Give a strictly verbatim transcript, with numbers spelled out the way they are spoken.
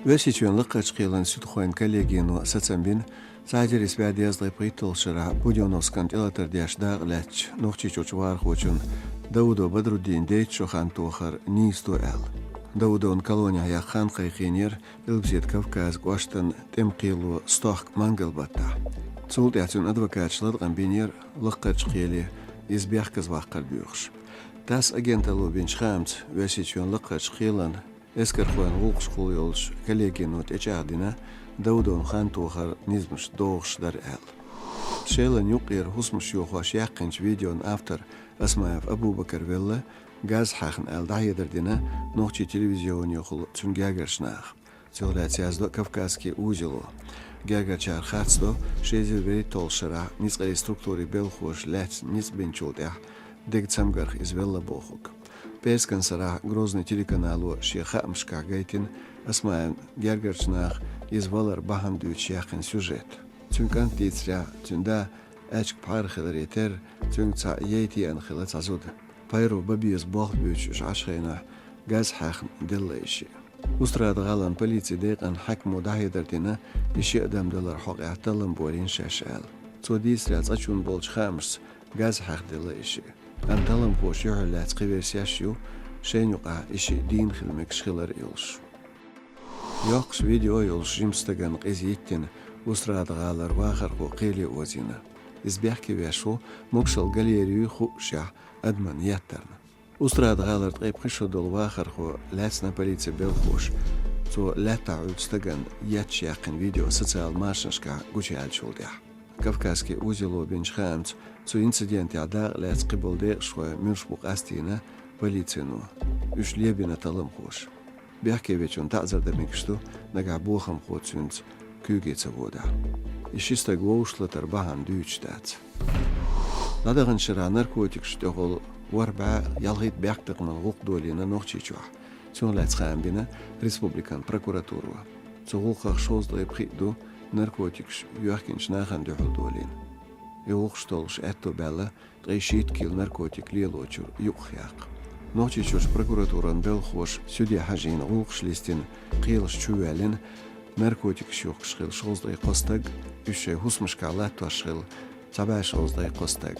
Оьрсийчоьнан Лакхарчу кхелан суьдхойн коллегино сацам бина, цхьа эзар исс бӀе дезткъе пхийтталгӀачу шарахь Будённовскана тӀелатар деш дакъа лаьцначу Нохчийчуьрчу вахархочун Даудов Бадруддина дейтта шо хантохар нийса ду аьлла. Даудовна колонехь яккха хан кхайкхийнера Къилбаседа Кавказан кӀоштан тӀеман кхело стохка мангал-баттахь. Цул тӀаьхьа цуьнан адвокаташа латкъам бинера Лакхарчу кхеле иза бехказаваккхар доьхуш. ТАСС агенталло бинчу хаамца, Оьрсийчоьнан Лакхарчу кхелан эскархойн гӀуллакхашкахула йолчу коллегино тӀечӀагӀдина Даудовна хантохаран низамаш догӀуш дара аьлла. Шелан юккъера хӀусамаш йохош яьккхинчу видеон автор Осмаев Абубакар велла, газ хьаьхна аьлла дӀахьедар дина нохчийн телевизионехула цуьнан гергарчу наха. Цунах лаьцна яздо «Кавказский узело». Гергарчара харцдо ши эзар вуьрхӀитталгӀачу шарахь ницкъийн структурийн белхахоша лаьцна ницкъ бинчул тӀаьхьа дега цамгарх иза велла бохург. ПӀераскан сарахь «Грозный» телеканало шен хаамашкахь гайтина Осмаевн гергарчу наха иза валаран бахьана дуьйцуш яьккхина сюжет. Цуьнан кӀанта дийцарехь, цуьнан да аьчка пхьара хиларе терра, цуьнга цхьаъ яйта еана хилла цхьа зуда. Пхьаро бан беза болх буьйцуш уьш Ӏаш хенахь, газ хьаьхна делла и шиъ. Устрада-ГӀалин полицин декъан хьаькамо дӀахьедар дина, и шиъ дам даларан хьокъехь таллам болийна шаьш аьлла. Цо дийцарехь, цкъачунна болчу хаамашца газ хьаьхна делла и шиъ. Амма талламхоша юьхьарлаьцна кхин версеш ю, шайна юкъахь и шиъ дийна хила мегаш хилар а йолуш. Йоккхуш видео йолуш жима стагана къиза йиттина, Устрада-ГӀалара вахархо кхеле озийна. Иза бехке веш ву могашалла галерее хуъушехь адамна еттарна. Устрада-ГӀалара ткъе пхи шо долу вахархо лаьцна полицин белхахоша, цо лаьттахь Ӏуьллучу стагана етташ яьккхина видео социал машанашкахь гучуяьллачул тӀаьхьа. «Кавказский узело» бинчу хаамца, цу инцидентехь дакъа лаьцна кхиболу декъашхой муьлш бу къастийна полицино. Уьш лебина талламхоша. Бехке вечунна таӀзар дан мегаш ду, нагахь бохамхо цуьнца куьйге ца водахь. И ши стаг вовшахлатар бахьана дуьйцуш дац. ДӀадаханчу шарахь наркотикашна тӀехула ворхӀ бӀе ялхитта бехктакхаман гӀуллакх долийна Нохчийчохь. Цунах лаьцна хаам бина республикан прокуратуро. Цу гӀуллакхах шовзткъе пхиъ ду наркотикаш йоьхкинчу нахана дуьхьал долийна. И гӀуллакхаш толлуш аьтто баьлла ткъе шийтта кила наркотик лелочуьра юкъахъяккха. Нохчийчуьрчу прокуратуран белхахоша суьде хьажийна гӀуллакхаш листина, кхелаш чу воьллина, наркотикаш юхкуш хилла шовзткъе кхо стаг, уьш шайн хӀусамашкахь латтош хилла цхьа бӀе шовзткъе кхо стаг.